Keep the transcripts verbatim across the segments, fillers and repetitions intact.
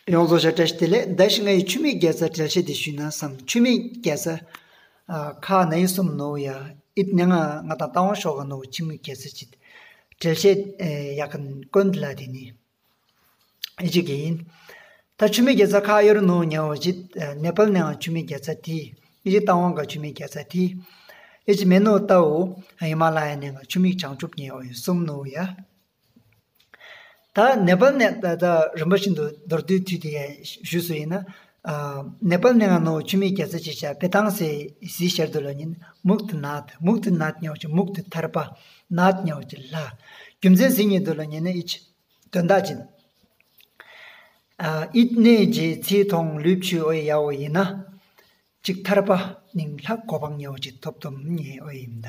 ཡོངས་རྫོགས་བྱ་བཀྲ་ཤིས་བདེ་ལེགས། ད་ཞིག་ང་ཡི་ཆུ་མིག་རྒྱལ་ཚ་འགྲེལ་བཤད་དེ་ཞུས་ན་བསམ། ཆུ་མིག་རྒྱལ་ཚ། ཨ། ཁ་ན་ཡི་གསུམ་ནོ་ཡ། ཨིད་ནེ་ང་ང་དང་ཏ་ཝང་ཤོག་ག་ནོ་ཆུ་མིག་རྒྱལ་ཚ་ཅིག་འགྲེལ་བཤད་ཡག་གན་ཀོན་ལ་དེ་ནི་ཨི་ཅིག་གི་ཡིན། ད་ཆུ་མིག་རྒྱལ་ཚ་ཁ་ཡོར་ནོ་ཉའོ་ཅིག་ནེ་པལ་ནེ་ང་ཆུ་མིག་རྒྱལ་ཚ་དེ་ཨི་ཅིག་ཏ་ཝང་ག་ཆུ་མིག་རྒྱལ་ཚ་དེ་ཨི་ཅིག་མེ་ནོ་ཏའོ་ཧི་མ་ལ་ཡ་ནེ་ང་ཆུ་མིག་བྱང་ཆུབ་ཉའོ་ཡ་གསུམ་ནོ་ཡ། ད་ནེ་པལ་ནས་ད་ད་རིམ་པ་བཞིན་དུ་མདོར་བསྡུས་དུས་དེ་ཡང་ཞུས་སུ་ཡིན་ན། ཨ། ནེ་པལ་ནས་ང་ནོ་ཆུ་མིག་རྒྱལ་ཚ་ཅིག་བྱ་བེ་ཐང་སེ་སི་ཤར་དུ་ལ་ཉིན་མུག་ཏུ་ནཱཐ། མུག་ཏུ་ནཱཐ་ཉའོ་ཅི་མུག་ཏུ་ཐར་པ། ནཱཐ་ཉའོ་ཅི་ལྷ། རྒྱུ་མཚན་སི་ཉིད་དུ་ལ་ཉིན་ནི་ཨིད་དོན་དག་ཅིན། ཨ། ཨིད་ནེ་ཇེ་ཚི་ཐོང་ལུས་ཆུ་ཨོ་ཡའོ་ཡིན་ན། ཅིག་ཐར་པ་ནིང་ལྷ་གོ་འཕང་ཉའོ་ཅི་ཐོབ་ཐོབ་ཉེ་ཨོ་ཡིན་ད།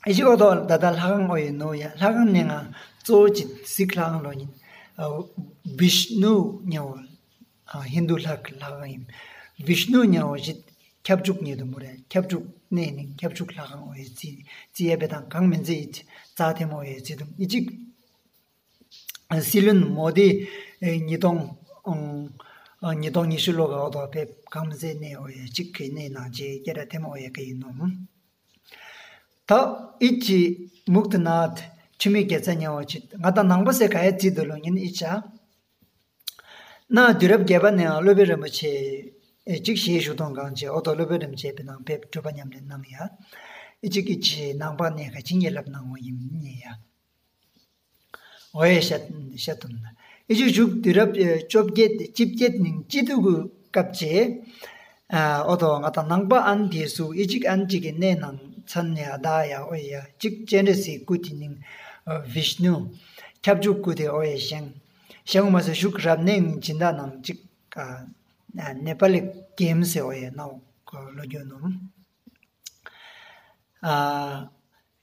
ཨི་ཅིག་ཨོ་ཏོ་ད་ལྟ་ལྷ་ཁང་ཨོ་ཡེ་ནོ་ཡ། ལྷ་ཁང་ནས་ང་གཙོ་བོ་ཅིག་གཟིག་ལྷ་ཁང་ལོ་ཉིན། ཨ། བིཤ་ནུ་ཉའོ། ཨ། ཧིན་དུ་ལྷ་ལྷ་ཁང་ཡིན། བིཤ་ནུ་ཉའོ་ཅི་ཁྱབ་འཇུག་ཉེ་དུ་མོ་རེ། ཁྱབ་འཇུག་ནས་ནིང་ཁྱབ་འཇུག་ལྷ་ཁང་ཨོ་ཡེ་ཙི་ཙི་ཡ་བེ་དང་གང་མིན་ཙི་ཨི་རྩ་ཐེམ་ཨོ་ཡེ་ཙི་དུམ་ཨི་ཅིག་སྲིད་བློན་མོ་དི་ཉིས་སྟོང་། ཨང་། ཉིས་སྟོང་ཉི་ཤུ་ལོ་ག་འོ་དོ་ཕེབས་གང་མི་ཟེར་གནས་འོ་ཡ་གཅིག་གི་གནས་ནང་ཆེ་སྐད་ར་ཐེམ་འོ་ཡ་ག་ཡིན་ནོ། ད་ཨི་ཅི་མུག་ཏུ་ནཱཐ་ཆུ་མིག་རྒྱལ་ཚ་ཉའོ་ཅི་ང་དང་ནང་པ་སེ་ག་ཡ་རྩིས་དུ་ལོ་ཉིན་ཨི་ཅ། ན་དུས་རབས་བརྒྱད་པ་ནས་སློབ་དཔོན་རིན་པོ་ཆེ་གཅིག་ཞེས་ཞུ་དོན་གང་ཆེ་འོ་དོ་སློབ་དཔོན་རིན་པོ་ཆེ་བེ་ནང་ཕེབས་སྒྲུབ་པ་ཉམས་ལེན་གནང་ཡ། ཨི་ཅིག་ཨི་ཅི་ནང་པ་ནས་ག་ཅིང་ཡེ་ལབ་གནང་འོ་ཡིན་ཉེ་ཡ། འོ་ཡེ་བཤད་བཤད་དུ་ན། ཨི་ཅིག་བཞུགས་དུས་རབས་བཅོ་བརྒྱད་བཅོ་བརྒྱད་ནས་བཅུ་དྲུག་གི་སྐབས་ཀྱི། ཨ། འོ་དོ་ང་དང་ནང་པ་ཨན་དེ་སུ་ཨི་ཅིག་ཨན་ཅིག་གི་གནས་ནང་ཚན་ཡ་ད་ཡ་འོ་ཡ་གཅིག་སྤྱན་རས་གཟིགས་སྐུ་དེ་ནིང་བིཤ་ནུ། ཁྱབ་འཇུག་སྐུ་དེ་འོ་ཡ་ཞེང་། ཞེང་མ་ཟེར་བཞུགས་རབ་གནས་སྦྱིན་བདག་ནང་གཅིག་ཨ། ནེ་པ་ལི་གེམ་སེ་འོ་ཡ་ནའོ་ལོ་རྒྱུས་ནོ། ཨ།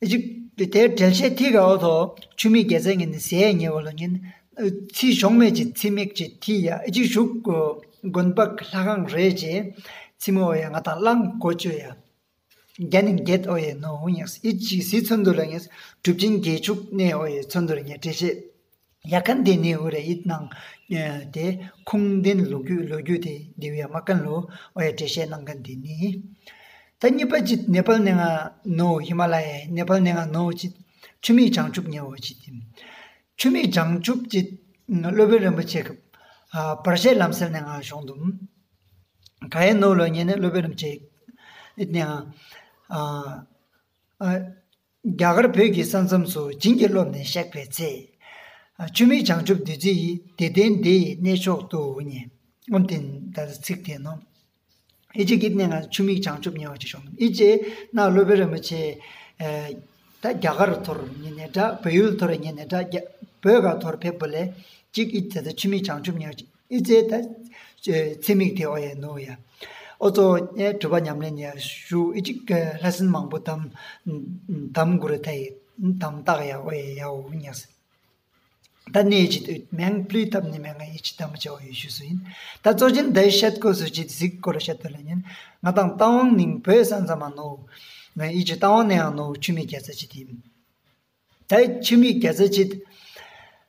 ཨི་ཅིག་དེ་འགྲེལ་བཤད་ཐིག་ག་འོ་ཐོ་ཆུ་མིག་རྒྱལ་ཚ་ངན་ཟེ་ཉེ་བ་ལོ་ཉིན། ཚི་གཞོང་མེད་ཅི་ཚི་མིག་ཅི་ཐི་ཡ་ཨི་ཅིག་བཞུགས་དགོན་པ་ལྷ་ཁང་རེ་ཅི། ཚི་མོ་ཡ་ང་དང་གླང་གོ་ཅོ་ཡ། རྒྱ་ནིང་རྒྱད་འོ་ཡེ་ནོ་ཧུ་ཉགས་ཨི་ཅིག་སི་ཚོན་དུ་ལ་ཉེས་གྲུབ་ཆེན་དགེ་ཕྱུག་གནས་འོ་ཡེ་ཚོན་དུ་ལ་ཉེ་འགྲེལ་བཤད། ཡ་ཁན་དེ་ནི་འུ་རེ་ཡིད་ནང་དེ་ཁུངས་ལྡན་ལོ་རྒྱུས་ལོ་རྒྱུས་དེ་དེ་བས་མ་ཀན་ལོ་འོ་ཡ་འགྲེལ་བཤད་གནང་མཁན་དེ་ནི། ད་གཉིས་པ་ཅིག་ནེ་པལ་ནས་ང་ནོ་ཧི་མ་ལ་ཡའི་ནེ་པལ་ནས་ང་ནོ་ཅིག་ཆུ་མིག་བྱང་ཆུབ་ཉེ་བོ་ཅིག་དེ། ཆུ་མིག་བྱང་ཆུབ་ཅིག་སློབ་དཔོན་རིན་པོ་ཆེ་གི་བར་ཆད་ལམ་སེལ་ནས་ང་བྱུང་དུམ། ག་ཡེ་ནོ་ལོ་ཉེ་ནས་སློབ་དཔོན་རིན་པོ་ཆེ་ཨིད་ནས་ང་། རྒྱ་གར་བོད་ཀྱི་ས་མཚམས་སུ་བྱིན་གྱིས་རློབས་ནས་གཤེགས་པའི་ཚེ། ཆུ་མིག་བྱང་ཆུབ་བདུད་རྩི་ཡིས། དད་ལྡན་འདི་ཡི་གནས་མཆོག་ཏུ་ཉེ། ཨོ་དེ་ད་ཚིག་དེ་ནོ། ཨི་ཅི་གིས་ནས་ང་ཆུ་མིག་བྱང་ཆུབ་ཉེ་བ་ཅིག་བྱུང་། ཨི་ཅི་ན་སློབ་དཔོན་རིན་པོ་ཆེ། ད་རྒྱ་གར་ཐོར་ཉེ་ནས་འདྲ་བོད་ཡུལ་ཐོར་ཉེ་ནས་འདྲ་རྒྱ་བོད་ག་ཐོར་ཕེབས་པ་ལས་གཅིག་ཨི་ཅི་ད་ཆུ་མིག་བྱང་ཆུབ་ཉེ་བ་ཅིག་ཨི་ཙེ་ད། ཚེ་མིག་དེ་ཨོ་ཡེ་ནོ་ཡ། ཨོ་ཙོ་ཨེ་གྲུབ་པ་ཉམས་ལེན་ཡ་ཞུ་ཨི་ཅིག་ལྷ་སྲིན་མང་པོ་དམ། དམ་གུ་རུ་ཐའི་དམ་བཏགས་ཡ་ཨོ་ཡེ་ཡའོ་ཉགས། ད་ནི་ཨི་ཅི་མེང་པླུའི་ཐབ་ནི་མེང་ཨི་ཅི་དམ་ཅི་ཨོ་ཡེ་ཞུ་སུ་ཡིན། ད་གཙོ་ཆེན་དའི་ཤད་ཀོ་སུ་ཅི་གཟིགས་སྐོར་ཤད་དོ་ལ་ཉན་ང་དང་རྟ་དབང་ནིང་བོད་ས་མཚམས་མ་ནོ། ང་ཨི་ཅི་རྟ་དབང་ནས་ཡང་ནོ་ཆུ་མིག་རྒྱལ་ཚ་ཅི་དེ་ཡིན། ད་ཆུ་མིག་རྒྱལ་ཚ་ཅིག་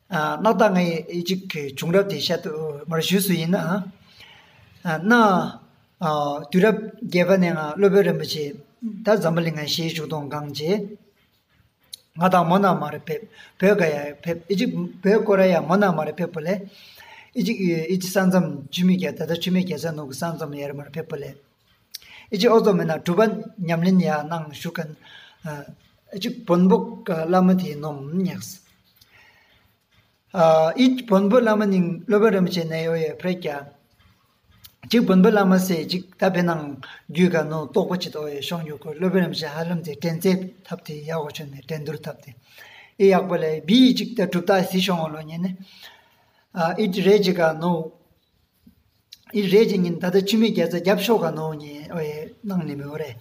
ཨ་ནག་ད་ང་ཡི་ཨི་ཅིག་གི་བྱུང་རབས་དེ་ཤ་དུ་མར་ཞུས་སུ་ཡིན་ན། ཨ་ན། ཨ་དུས་རབས་བརྒྱད་པ་ནས་ང་སློབ་དཔོན་རིན་པོ་ཆེ་ད་འཛམ་བུ་གླིང་ང་ཞེས་བཞུགས་གཏོང་གང་བྱེད། ང་དང་མོ་ན་མ་རེ་ཕེབས་བོད་ག་ཡ་ཕེབས་ཨི་ཅིག་བོད་སྐོར་ཡ་མོ་ན་མ་རེ་ཕེབས་པོ་ལས། ཨི་ཅིག་ཨི་ཅིག་ས་མཚམས་ཆུ་མིག་རྒྱལ་ད་ལྟ་ཆུ་མིག་རྒྱལ་ཚ་ནུ་གི་ས་མཚམས་ཡར་མར་ཕེབས་པོ་ལས། ཨི་ཅི་ཨོ་ཙོ་མེ་ན་གྲུབ་པ་ཉམས་ལེན་ཡ་གནང་ཞུ་མཁན། ཨི་ཅི་བོན་པོ་བླ་མ་དེའི་ནོམ་ཉགས། ཨི་བོན་པོ་བླ་མ་ནིང་སློབ་དཔོན་རིན་པོ་ཆེ་ནས་ཡོ་ཡ་ཕྲད་ཀྱ། ཅིག་བོན་པོ་བླ་མ་སེ་ཅིག་ད་བེ་ནང་རྒྱུད་ག་ནོ་རྟོགས་པ་ཅི་ཏོ་ཡ་ཤོང་ཡོད་ཁོ་སློབ་དཔོན་རིན་པོ་ཆེ་ཧ་ལམ་དེ་དྲན་ཚེ་ཐབས་དེ་ཡག་གོ་ཆོད་ནས་དྲན་འདུར་ཐབས་དེ། ཨི་ཡག་པོ་ལས་བི་ཅིག་ད་གྲུབ་རྟགས་སི་ཤོང་བ་ལོ་ཉེ་ནས། ཨི་ཅི་རེ་ཅིག་ག་ནོ། ཨི་རེ་ཅིག་ཉིན་ད་ལྟ་ཆུ་མིག་རྒྱལ་ཚ་རྒྱབ་ཤོག་ག་ནོ་ཉེ་ཨོ་ཡེ་གནང་ནི་མི་འོ་རེད།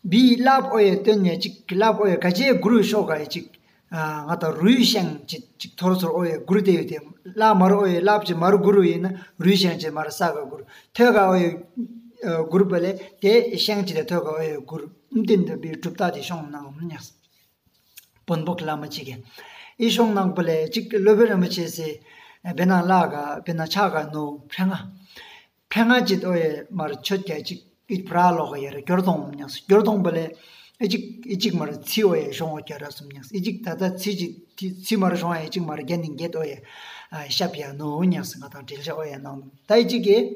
བི་ལབ་ཨོ་ཡེ་སྟོན་ཉེ་ཅིག་ལབ་ཨོ་ཡེ་ག་ཅེ་གུ་རུ་ཤོག་ག་ཡེ་ཅིག་ང་དང་རུས་ཤེང་ཅིག་ཅིག་ཐོར་ཚོར་ཨོ་ཡེ་གུ་རུ་དེ་ཡོད་དེ་ལ་མར་ཨོ་ཡེ་ལབ་ཅིག་མར་གུ་རུ་ཡིན་ན་རུས་ཤེང་ཅིག་མར་ས་ག་གུ་རུ་ཐོད་ག་ཨོ་ཡེ་གུ་རུ་པ་ལེ་དེ་ཤེང་ཅིག་དེ་ཐོད་ག་ཨོ་ཡེ་གུ་རུ་ཨུམ་དེ་འདྲ་བི་གྲུབ་རྟགས་དེ་ཤོང་གནང་ཨུམ་ཉགས། བོན་པོ་བླ་མ་ཅིག་གིས་ཨི་ཤོང་གནང་པ་ལས་ཅིག་སློབ་དཔོན་རིན་པོ་ཆེ་སེ་ བེ་ན་ལ་ག་བེ་ན་ཆ་ག་ནོ་ཕྲེང་ང་། ཕྲེང་ང་ཅིག་ཨོ་ཡེ་མར་ཆོད་ཀྱ་ཅིག་ཨི་བྲ་ལོག་ག་ཡེ་ར་གྱོར་དོང་ཉགས་སུ་གྱོར་དོང་བ་ལེ། ཨི་ཅིག་ཨི་ཅིག་མར་ཚི་ཨོ་ཡེ་ཤོང་ཨོ་ཀྱ་ར་སུམ་ཉགས་སུ་ཨི་ཅིག་ད་ད་ཚི་ཅིག་ཚི་མར་ཤོང་ཨེ་ཅིག་མར་རྒྱ་ནིང་གེ་ཨོ་ཡེ་ཤབ་ཡ་ནོ་ཉགས་སུ་ང་དང་དྲིལ་ཤ་ཨོ་ཡེ་ནང་ད་ཨི་ཅིག་གེ།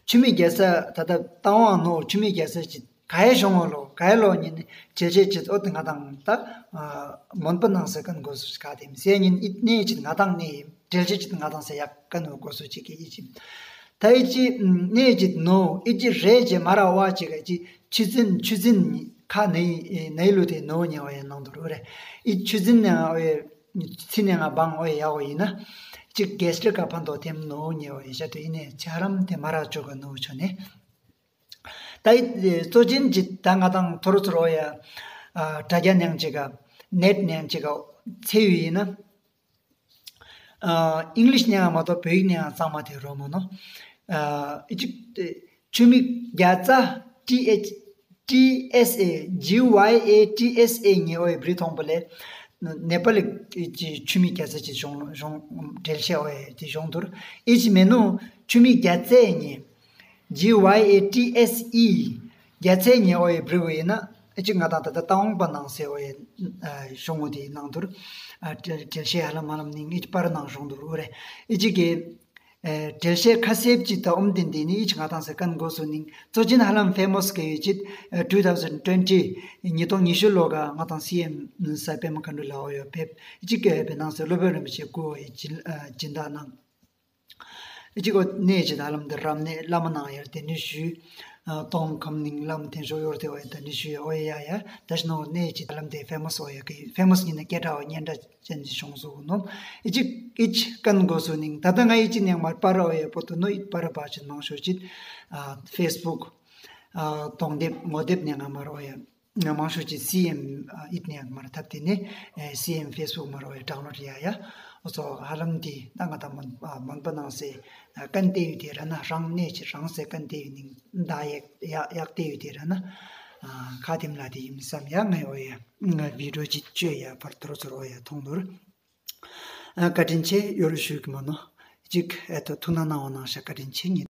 ཆུ་མིག་རྒྱ་ས་ད་ལྟ་བཏང་བ་ནོ་ཆུ་མིག་རྒྱ་ས་ཅིག་ག་ཡེ་ཤོང་ངོ་ལོ་ག་ཡེ་ལོ་ཉིན་ནི་བྲེལ་ཆེ་ཅིག་ཨོ་ཏི་ང་དང་ད་མོན་པ་ནང་ས་ཀན་གོ་སུ་ག་དེ་མི་སེ་ཉིན་ཨི་གནས་ཅིག་ང་དང་གནས་བྲེལ་ཆེ་ཅིག་ང་དང་ས་ཡག་ཀན་ནོ་གོ་སུ་ཅིག་གི་ཨི་ཅིག་ད་ཨི་ཅིག་གནས་ཅིག་ནོ་ཨི་ཅིག་རེ་ཅེ་མ་ར་བ་ཅིག་ག་ཅིག་ཆུ་ཚན་ཆུ་ཚན་ཁ་ནས་ནས་ལུ་དེ་ནོ་ཉེ་བ་ཡེ་ནང་དུ་རུ་རེ་ཨི་ཆུ་ཚན་ནས་ཨོ་ཡེ། ཚི་ནས་ང་བང་ཨོ་ཡ་ཨོ་ཡིན་ན། གཅིག་གེ་སི་ཊི་རིག་ག་ཕན་ཐོགས་ཐེམ་ནོ་ཉེ་བ་ཡིན་ཤ་དུ་ཡིན་ནས་ཆ་རམ་དེ་མ་རག་ཆོག་ག་ནོ་ཆོ་ནས། ད་ཡི་གཙོ་ཆེན་གྱི་ད་ང་དང་ཐོ་རུ་ཚུ་རོ་ཡ། དྲ་རྒྱ་ནང་ཅིག་ག་ནེཊ་ནང་ཅིག་ག་ཚེ་ཡུ་ཡིན་ན། ཨིང་ལིཤ་ནང་མ་གཏོགས་བོད་ཡིག་ནང་གཙང་མ་དེ་རོ་མོ་ནོ། ཨི་ཅིག་ཆུ་མིག་རྒྱ་ཙ་ཊི་ཨེཆ། ཊི་ཨེས་ཨེ། ཇི་ཝའི་ཨེ་ཊི་ཨེས་ཨེ་ཉེ་ཨོ་ཡེ་བྲི་ཐོང་པ་ལས། ནེ་པ་ལི་ཀྱི་ཆུ་མིག་རྒྱ་ཙ་ཅིག་གཞུང་གཞུང་འགྲེལ་བཤད་ཨོ་ཡེ་དེ་གཞུང་དུར་ཨི་ཅི་མེ་ནུ་ཆུ་མིག་རྒྱ་ཙའི་ཉེ། ཇི་ཝའི་ཨེ་ཊི་ཨེས་ཨི། རྒྱ་ཙའི་ཉེ་ཨོ་ཡེ་བྲི་བ་ཡིན་ན་ཨི་ཅི་ང་དང་ད་ལྟ་ཏའོང་པ་ནང་སེ་ཨོ་ཡེ་གཞུང་ངོ་དེའི་ནང་དུར་འགྲེལ་བཤད་ཧ་ལམ་ཧ་ལམ་ནིང་ཨི་ཅི་པར་ནང་གཞུང་དུར་ཨོ་རེ་ཨི་ཅི་གི། འགྲེལ་བཤད་ཁ་གསལ་ཅིག་ད་ཨོམ་ཏིན་ཏིན་ནི་ཨི་ཆ་ང་དང་ས་ཀན་གོ་སུ་ནིང་གཙོ་ཆེན་ཧ་ལམ་ཕེ་མོ་སི་ག་ཡོད་ཅིག་two thousand twenty། ཉིས་སྟོང་ཉི་ཤུ་ལོ་ག་ང་དང་སི་ཨེམ་ས་པེ་མ་ཁ་འགྲུལ་ལ་ཨོ་ཡོ་ཕེབས་ཅིག་གི་བེ་ནང་ས་སློབ་དཔོན་རིན་པོ་ཆེ་སྐུ་ཨོ་ཡི་སྦྱིན་བདག་གནང་། ཨི་ཅི་གོ་གནས་ཅིག་ད་ལམ་དུ་རབ་གནས་བླ་མ་ནང་ཡར་དེ་ནི་ཞུས། སྟོང་ཁམས་ནིང་བླ་མ་དེ་ཞོ་ཡོར་དེ་ཨོ་ཡ་དེ་ནི་ཞུས་ཨོ་ཡ་ཡ་ཡ་ད་ཞི་ནོ་གནས་ཅིག་ད་ལམ་དེ་ཕེ་མོ་སི་ཨོ་ཡ་གི་ཕེ་མོ་སི་ཉིན་ན་སྐད་གྲགས་ཨོ་སྙན་གྲགས། ཅན་གྱི་གཞུང་སོགས་ནོ། ཨི་ཅིག་ཨི་ཅིག་ཀན་གོ་སུ་ནིང་ད་ལྟ་ང་ཨི་ཅི་ནས་མར་པར་ཨོ་ཡེ་པོ་ཏུ་ནོ་ཨི་པར་པ་ཅིན་མང་ཤོས་ཅིག་ཨ་ཕེ་སི་བུག་ཨ་གདོང་དེབ་ངོ་དེབ་ནས་ང་མར་ཨོ་ཡེ་ང་མང་ཤོས་ཅིག་སི་ཨེམ་ཨ་ཨིད་ནས་མར་ཐབ་དེ་ནས་ཨེ་སི་ཨེམ་ཕེ་སི་བུག་མར་ཨོ་ཡེ་ཌའུན་ལོཌ་ཡ་ཡ། ཨོ་ཙོ་ཧ་ལམ་དེ་ད་ང་ད་མོན་ཨ་མོན་པ་ནང་སེ་ཨ་ཀན་ཏེ་ཡུ་དེ་ར་ན་རང་གནས་ཅིག་རང་སེ་ཀན་ཏེ་ཡུ་ནིང་ད་ཡག་ཡག་ཡག་ཏེ་ཡུ་དེ་ར་ན་ཨ་ཁ་དེམ་ལ་དེ་ཡིན་བསམ་ཡ་ང་ཨོ་ཡེ། ང་བི་ཌིའོ་ཅིག་བཅོས་ཡ་བར་དོ་རུ་ཚོར་བ་ཡ་མཐོང་དོར། ཨ་བཀའ་དྲིན་ཆེ་ཡོ་རུ་ཞུ་གི་མ་ནོ། གཅིག་ཨེ་ཐོ་ཐུགས་སྣང་གནང་བ་གནང་ཤག་བཀའ་དྲིན་ཆེ་ཉིན།